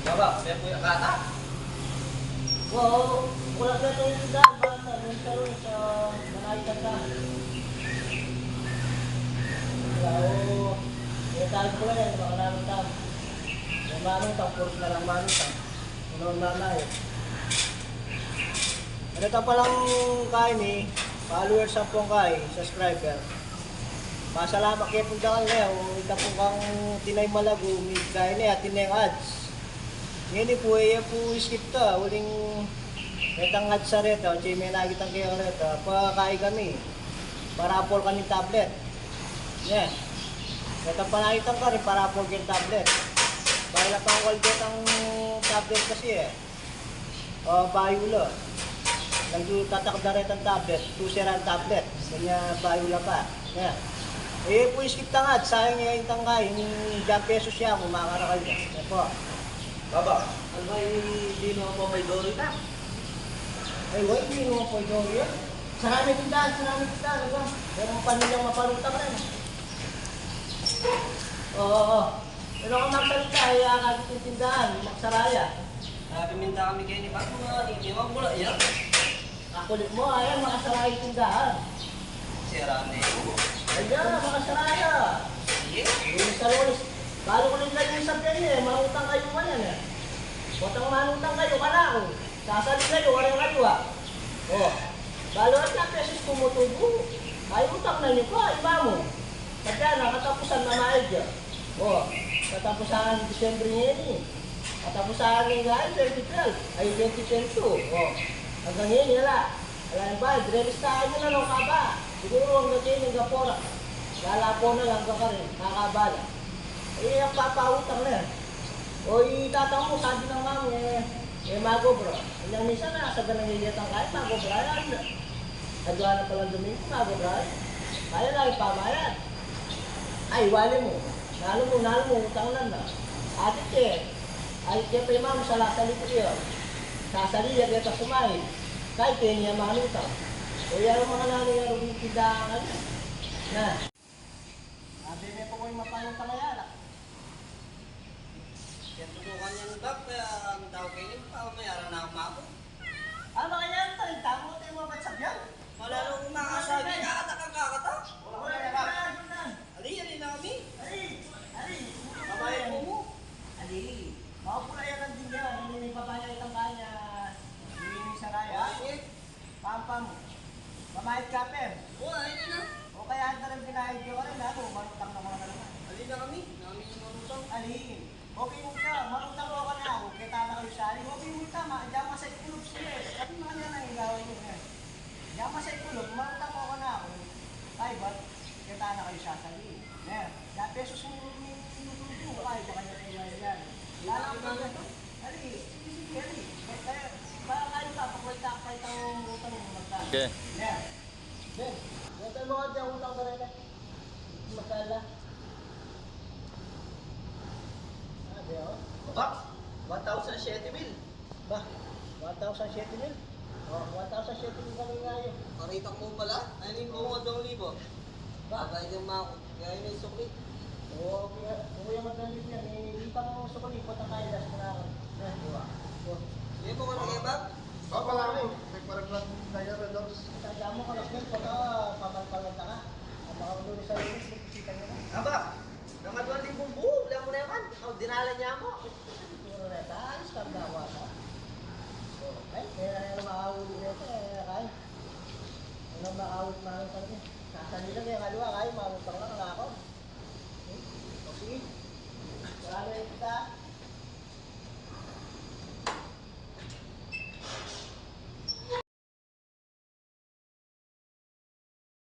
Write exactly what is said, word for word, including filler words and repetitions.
Baba, may puya kata? Oo, kulang na ito yung tindahan, bata, yung salon sa Malacan ka. Oo, yung tawag ko na yan, baka namin tawag. Yung manong tang, puros na lang manong tang. Ano ang nanay? Ano ito palang kain eh, followers ang pong kain, subscriber. Masalamat kaya pong dakal na yan, ita pong kang tinay malago, may kain eh, atin na yung ads. Ngeni pu, e pu skip ta, uling metang ads sa reta, o, tsi, me nakitang kaya reta, pakai kami. Parapol kami tablet. Nye. Metang panakitang karin, parapol keng tablet. Bayu la pang waldet ang tablet kasi e. O, bayu la. Nagtatakda retang tablet, two zero ang tablet. Kanya bayu la pa. Nye. E pu skip tang ads, sayang ya itang kain, diang pesos ya mu, makarakal ya. Nye pu. Baba, ano ba, e, di na pa may dori na? Ay, wa, e na pa may dori ya. Sarami tindahan, sarami tindahan, ano ba? Merong pamilyang mapanutang na. Oo, oo. Pero kung magsalita, e, ang ating tindahan, magsara ya. Sabi minta kami kayo ni Baba, mga iwan ko lang, ya. Akulit mu, ayan, makasara ing tindahan. Sira na yun. Ayan, makasara ya. Sige. Lunes a Lunes. Balu ku rin kayu sabian e, mangutang kayu ngayan e. Potang mangutang kayu, kanaku. Sasali kayu, walang kayu, a. O. Balu at na pesos kumutubu. Ay, utang na niyu pa, iba mu. Pagka na, katapusan na maid ya. O, katapusan Disyembre ngeni. Katapusan ngeni, twenty twelve. Ay, twenty twenty-two. O, anggang ngeni, ala. Ala, yung bayad, relistahan niyu na, no, kaba. Siguru anggang ngeni, anggang pora. Lalapo na lang, anggang karin, kakabala. E, ang papautang na. O, itatang mu, sabi ng mama, e, e, magobra. Inyang minsan na, sa ganang iliatang kain, magobra yan. Adwa na palang Domingo, magobra yan. Kaya lang, ipamayad. Ay, wali mu. Nalu mu, nalu mu, utang na na. Ati ke, ay, ke pa imam, salasali ku iya. Sasali ya keta sumay. Kay keni ya manutang. O, yan ang mga nanay, yan ang tindahan na. Na. Abi me pa ku ing mapanutang a yala. Yan, tutukan yang bag, kaya ang tau keni, pa, mayara na aku maku. Ah, makayari tayo, tamo tayo mga batsabyan. Malalu ku makasabi, kakata kang kakata. Wala, wala, wala. Ali, ali na kami. Ali, ali. Babae po mo. Ali. Mau pula yan ang dinya, ini ni babae itang kanya. Ini ni Saraya. Wala, eh. Pampam. Mamayad ka, Pem. O, ayun na. O kaya, ang tarang binayad ko rin, ako, manutang na ko na naman. Ali na kami, nami yung manutang. Ali. Okay, huwag ka. Manutang ko ka na ako. Kita na kayo sa ali. Okay, huwag ka. Ma-, diyan ka sa ikulog, sige. Sabi mo kanina nang igawin mo, eh. Diyan ka sa ikulog, manutang ko ka na ako. Ay, ba't kita na kayo sasali? Eh, diyan pesos mo, may tutulog mo. Ay, baka niya kayo yan. Lalang ko na. Ali, sige, sige, ali. Kaya, baka kayo pa, pakwenta, pakwenta ang utang mo, magkano. Okay. Yeah. Ben, utang mo, utang ka rin, eh. Magkano? Ah, di ako. Pak, one thousand siyete mil. Ba, one thousand siyete mil? O, one thousand siyete mil kami ngayon. Paritak mo pala? Ay, hindi mo mo dong libo. Ba? Abay, yung mga, kaya yung sukli. Oo, kuya, kuya, madali yan. Eh, hindi pa mo sukli, punta tayo, das mo na ako. Yan, di ba? O. Hindi mo ko nag-ibag? Ba, wala ko. May parang lang tayo, Redors. Tanda mo, kalapit, baka papalpalan ka nga. Ang mga ulo sa inis, magkikita nyo na. Aba, nang adwan di bumbu, wala mo na yaman. Ikaw, dinala niya mo. Puro na tayo, sa gawa ka. O, ay, kaya